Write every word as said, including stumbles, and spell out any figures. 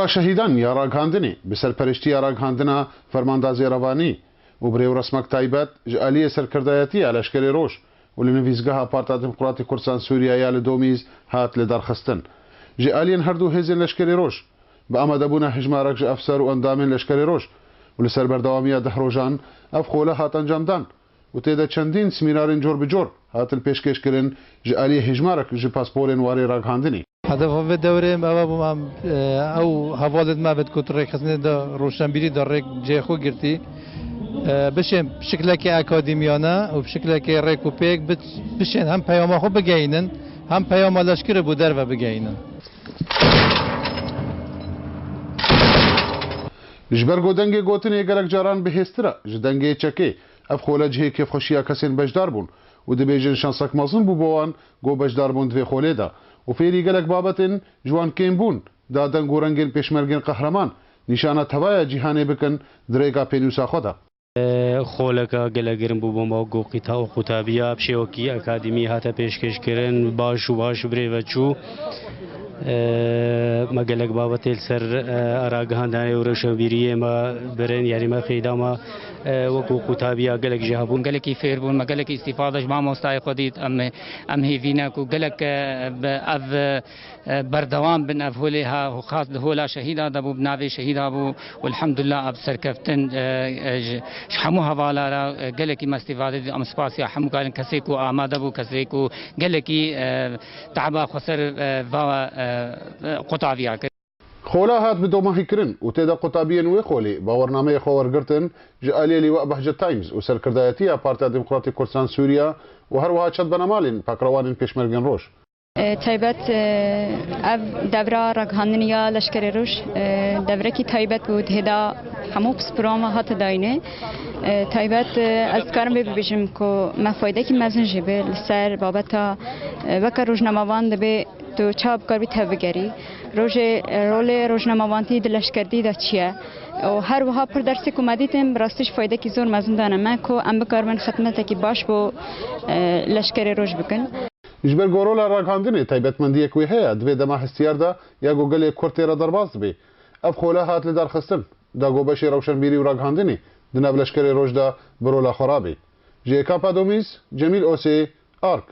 Şehîdan ya ragihandinê bi serpereştiya ragihandina Fermanda Zêrevanî û bi rêwresmek taybet ji aliyê serkirdayetiya Leşkerê Roj û li nivîsgeha Partiya Demokratîk Kurdistanê Sûriye ya li Domîz hat lidarxistin. Ji aliyên her du hêzên Leşkerê Roj bi amadebûna hejmarek ji efser û endamên Leşkerê Roj û li ser berdewamiya deh rojan ev xole hat encamdan û tê de çendîn simînarên cor bi cor hatin pêşkêşkirin ji aliyê hejmarek ji pasporên warê ragihandinê. Hedefa vê dewrê em ew bû, em, e, ew hevalên me bit ku tu rêkxistinê de roşenbîrî de rêk cihê xwe girtî. E, bişên bi şiklekê akademiyane û bi şiklekê rêk û pêk bit-, bişên hem peyama xwe bigeyînin, hem peyama leşkerê bo derve bigeyînin. Ji ber ku dengê gotinê gelek caran bihêztir e ji dengê çekê, ev xole cihê kêfxweşiya kesên beşdar bûn û dibêjin şansek mezin bû bo wan ku beşdar bûn di vê xolê de û fêrî gelek babetên ji wan kêm bûn da deng û rengên pêşmergên qehreman nîşana tevaya cîhanê bikin di rêka pênûsa xwe de. Xoleka gelek girin bû bo me ku qîta û qutabiya bi şêwekî akademî hate pêşkêşkirin, baş û baş bi rê ve çû. Me gelek babetê li ser ragihandanê û rewşenbîriyê me birin, yanî me feyda me wekî qutabiya gelek jê hebûn. Gelekî fêr bûn, me gelekî îstîfade ji mamostayê xwe dît. Em, em hêvî ne ku gelek, e, bi ev, e, berdewam bin ev holê ha, xas di hola şehîda de bû, bi navê şehîda bû û elhamdulillah ev serkeftin, e, e, ji, ji hemû hevala re, e, gelekî me îstîfade dît. Em spasiya hemû karin kesê ku amade bû, kesê ku gelekî, e, taba xweser, e, va, e, e, qutaviya kir. Xola hat bi domahîkirin û tê de qutabiyên wê xolê bawernameyê xwe wergirtin ji aliyê Lîwa Behcet Times û serkirdayetiya Partiya Demokratîk Kurdistan Sûriye û her wiha çend benemalên pakrewanên pêşmergên roj. E, taybet, e, ev devra ragihandinê ya Leşkerê Roj, e, devrekî taybet bû, di hêda hemû pisporan ve hate dayînê. E, taybet, e, ez dikarim vê bibêjim ku me faydekî mezin jê bi li ser babeta, e, weke rojnamevan dibê tu çawa bikaribî tevbigerî. Rojê, e, rolê rojnamevantî di leşkerdî de çi ye? Û her wiha pir dersê ku me dîtin, bi rastî jî faydekî zor mezin dane me ku em bikaribin xidmetekî baş bo, e, leşkerê roj bikin. Ji ber ku rola ragihandinê taybetmendiyek wê heye, di vê dema hestiyar de ya ku gelê Kurd tê re derbas dibe. Ev xole hat lidarxistin, da ku beşê rewşenbîrî û ragihandinê di nav leşkerê roj de bi rola xwe rabê. Ji Kapa Domîz, Cemîl Osê, Ark.